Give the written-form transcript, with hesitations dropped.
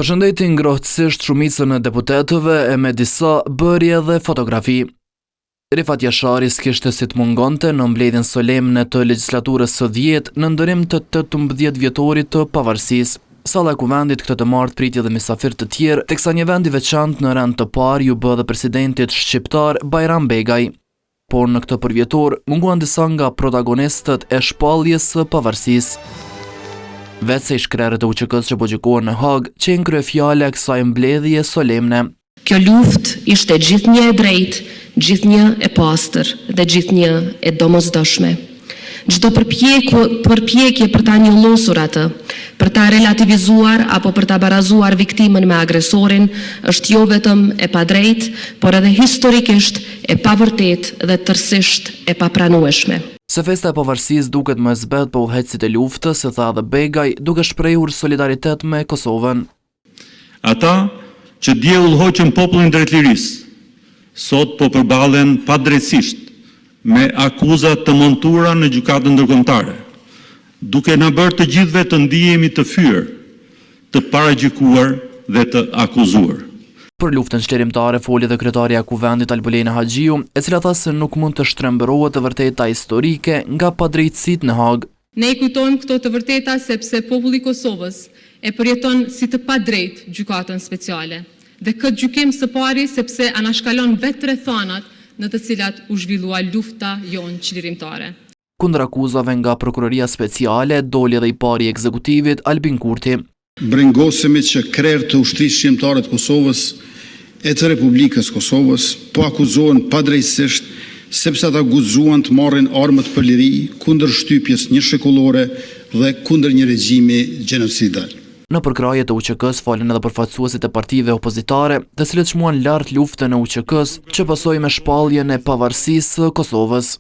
Përshëndeti ngrohtësisht shumicën e deputetëve e me disa bëri edhe fotografi. Rifat Jashari s'kishte si të mungonte në mbledhjen solemne të legjislaturës së 10 në nderim të 18 vjetorit të pavarësisë. Salla e Kuvendit këtë të martë priti edhe mysafirë të tjerë, teksa një vend i veçantë në rend të parë iu bë edhe presidentit shqiptar Bajram Begaj. Por në këtë përvjetor munguan disa nga protagonistët e shpalljes së pavarësisë. Veçse ish-krerët e UÇK-së që po gjykohen në Hagë, qenë kryefjala e kësaj mbledhje solemne. Kjo luftë ishte gjithnjë e drejtë, gjithnjë e pastër dhe gjithnjë e domosdoshme. Çdo përpjekje për ta njollosur atë, për ta relativizuar apo për ta barazuar viktimën me agresorin, është jo vetëm e padrejtë, por edhe historikisht e pavërtetë dhe tërësisht e papranueshme. Se festa e pavarësisë duket më e zbehtë pa udhëheqësit e luftës, e tha edhe Begaj, duke shprehur solidaritet me Kosovën. Ata që dje udhëhoqën popullin drejt lirisë, sot po përballen padrejtësisht me akuza të montuara në gjykatën ndërkombëtare, duke na bërë të gjithëve të ndihemi të fyer, të paragjykuar dhe të akuzuar. Për luftën çlirimtare foli dhe kryetarja e Kuvendit Albulena Haxhiu, e cila tha se nuk mund të shtrembërohet e vërteta historike nga padrejtësitë në Hagë. Ne i kujtojmë këto të vërteta sepse populli i Kosovës e përjeton si të padrejtë Gjykatën Speciale. Dhe këtë gjykim së pari sepse anashkalon vetë rrethanat në të cilat u zhvillua lufta jonë çlirimtare. Kundër akuzave nga Prokuroria Speciale doli edhe i pari i ekzekutivit Albin Kurti. Brengosemi që krerë të Ushtrisë Çlirimtare të Kosovës e të Republikës së Kosovës po akuzohen padrejtësisht sepse ata guxuan të marrin armët për liri kundër shtypjes njëshekullore dhe kundër një regjimi gjenocidal. Në përkrahje të UÇK-së folën edhe përfaqësuesit e partive opozitare, të cilët çmuan lart luftën e UÇK-së, që pasoi me shpalljen e pavarësisë së Kosovës.